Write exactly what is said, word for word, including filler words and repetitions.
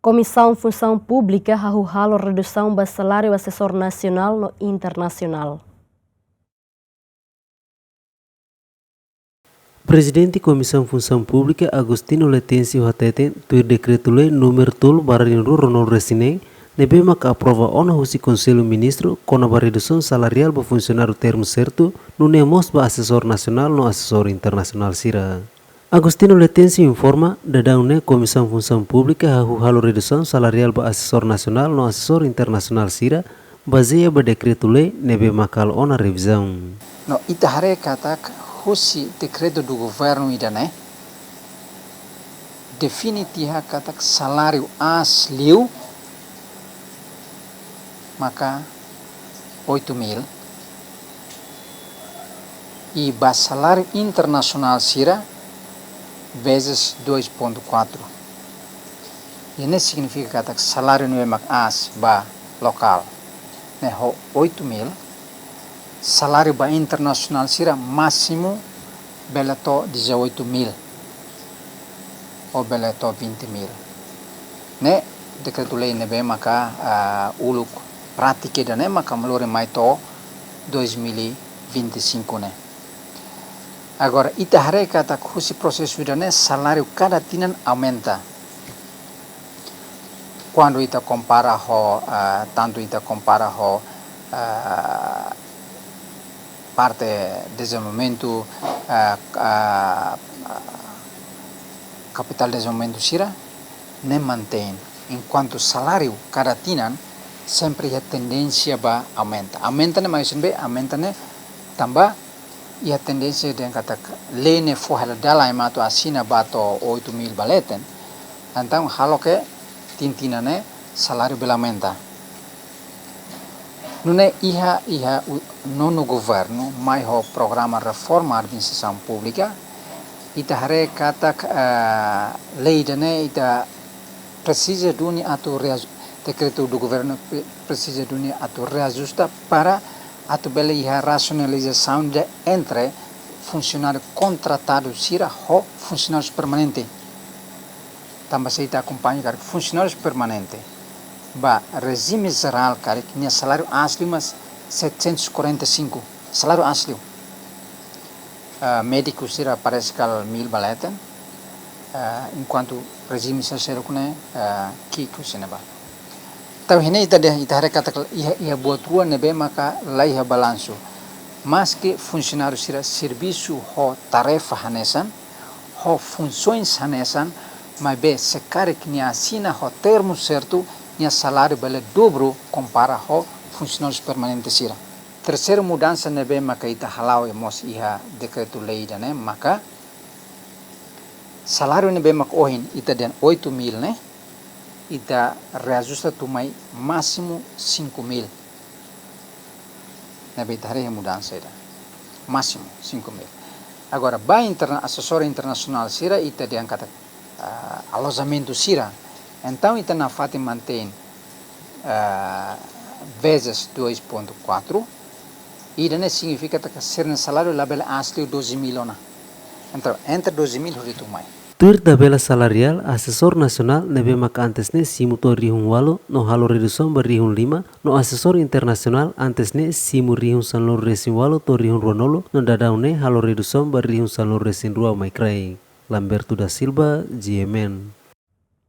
Komisaun Funsaun Públika hahú halo redusaun ba saláriu asesór nasionál no internasionál. Prezidente Komisaun Funsaun Públika, Agostinho Letêncio hateten, tuir dekretu-lei númeru tolu barra rihun rua ruanulu-resin-neen, ne'ebé maka aprova ona husi Konsellu Ministru kona-ba redusaun salariál ba funsionáriu termu sertu, nune'e mós ba asesór nasionál no asesór internasionál sira. Agostinho Letêncio informa, daudaun ne'e Komisaun Funsaun Públika hahú halo redusaun salariál ba asesór nasionál no asesór internasionál sira, bazeia ba dekretu-lei ne'ebé maka halo ona revizaun. No ita haree katak husi dekretu do governu ida-ne'e, define tiha katak saláriu aas liu maka oito mil, i ba saláriu internasionál sira vezes dois ponto quatro. I ne'e signifika katak saláriu ne'ebé mak aas ba lokál ne'e ho oito mil, saláriu ba internasionál sira másimu bele to'o dezoito mil ou bele to'o vinte mil. Ne'e dekretu-lei ne'ebé maka, ah, uluk prátika ida-ne'e maka lori mai to'o dois mil e vinte e cinco ne'e. Agora, ita haree katak husi prosesu ida-ne'e saláriu kada tinan aumenta. Kuandu ita kompara ho, ah, tantu ita kompara ho, ah, parte dezenvolvimentu, ah, ah, kapitál dezenvolvimentu sira, ne'e mantein. Enkuantu saláriu kada tinan sempre iha tendénsia ba aumenta. Aumenta ne'e maksudnya be aumenta ne'e tanba iha tendénsia dehan katak lei ne'e fó hela dalan ema atu asina ba to'o oito mil ba leten. Entaun halo ke tinan-tinan ne'e saláriu bele aumenta. Nune'e iha, iha u-, nonu governu mai ho programa reforma administrasaun públika, ita haree katak, eh, lei ida-ne'e ita presiza duni atu reaju-, dekretu do governu pre-, presiza duni atu reajusta para atu bele iha rasionalizasaun de entre funsionáriu kontratadu sira ho funsionáriu permanente. Tanba se ita akompaña karik funsionáriu permanente ba rejime jerál karik nia saláriu aas liu mak setecentos e quarenta e cinco, saláriu aas liu. Ah, médiku sira parese kal mil ba leten, ah, enkuantu rejime sosiál ne'e, ah, ki'ik husi ne'ebá. Entaun iha ne'e ita dehan, ita haree katak iha, iha buat rua ne'ebé maka la iha balansu. Maske funsionáriu sira servisu ho tarefa hanesan, ho funsoens hanesan, maibé se karik nia asina ho termu sertu, nia saláriu bele dobru kompara ho funsionáriu permanente sira. Terseiru mudansa ne'ebé maka ita hala'o i mós iha dekretu-lei ida-ne'e maka saláriu ne'ebé maka ohin ita dehan oito mil ne'e, ita reajusta atu mai másimu cinco mil. Ne'ebé ita haree mudansa ida. Másimu cinco mil. Agora, ba interna-, asesór internasionál sira ita dehan katak, ah, alojamentu sira. Entaun ita nafatin mantein, ah, vezes dois ponto quatro, ida-ne'e signifika katak sira-nia saláriu labele aas liu doze mil ona. Entaun, entre doze mil hodi tun mai. Tuir tabela salariál, asesór nasionál ne'ebé maka antes ne'e simu to'o rihun ualu no halo redusaun ba rihun lima, no asesór internasionál antes ne'e simu rihun sanulu-resin-ualu to'o rihun ruanulu, no daudaun ne'e halo redusaun ba rihun sanulu-resin-rua mai kraik. Lamberto da Silva, G M N.